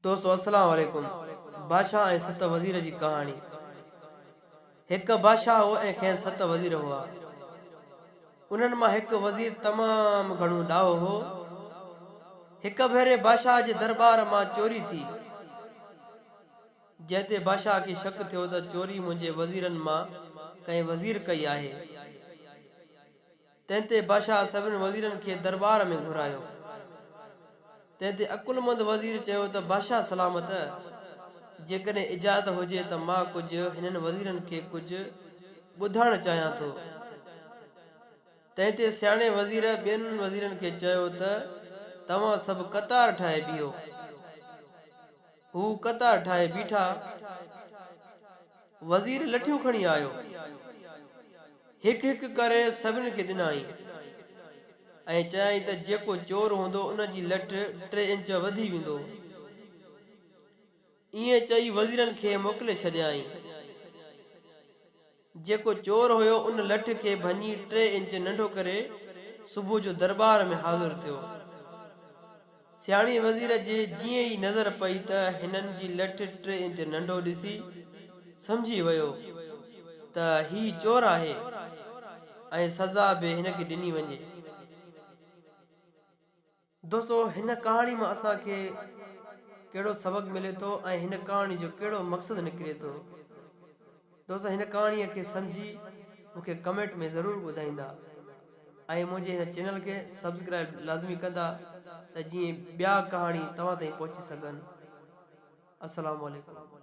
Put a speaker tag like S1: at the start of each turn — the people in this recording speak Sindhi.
S1: دوستو السلام عليڪم بادشاهه ۽ ست وزير جي ڪهاڻي هڪ بادشاهه هو ۽ کين ست وزير هئا. انهن مان هڪ وزير تمام گهڻو ڏاهو هو. هڪ ڀيري بادشاهه جي درٻار مان چوري ٿي، جنهن تي بادشاهه کي شڪ ٿيو ته چوري منهنجي وزيرن مان ڪنهن وزير ڪئي آهي. تنهن تي بادشاهه سڀني وزيرن کي درٻار ۾ گهرايو. تنهن تي عقلمند وزير چيو ته بادشاهه سلامت! جيڪڏهن اجازت هجي ته مان ڪجهه هنن وزيرن کي ڪجهه ٻڌائڻ چاهيان ٿو. تنهن تي سياڻي وزير ٻين وزيرن کي چيو ته توهان سڀ قطار ٺاهي بيهو. هو قطار ٺاهي بيٺا. وزير لٺيون کڻي آيو. هڪ هڪ ڪري سڀني کي ڏنائين ۽ چيائين ته جيڪو چور هوندو ان جي لٺ ٽي انچ وڌي ويندو. ائين چئي وزيرن کي موڪلي ڇڏيائين. جيڪو چور هيو ان لٺ کي ڀڃي ٽي انچ ننڍو ڪري صبح جو درٻار ۾ حاضر ٿيو. سياڻي وزير جي جيئن ئي نظر پئي ته هنن جي لٺ ٽي انچ ننڍو ڏسي سمجهي ويو ته هي چور آهي ۽ سزا به هن کي ڏني وڃي. دوستو هن ڪهاڻي مان اسان کي ڪهڙو سبق ملي ٿو ۽ هن ڪهاڻي جو ڪهڙو مقصد نڪري ٿو دوستو هن ڪهاڻي کي سمجهي مون کي ڪمينٽ ۾ ضرور ٻڌائيندا ۽ منهنجي هن چينل کي سبسڪرائب لازمي ڪندا ته جيئن ٻيا ڪهاڻي توهان تائين پهچي سگهن السلام عليڪم.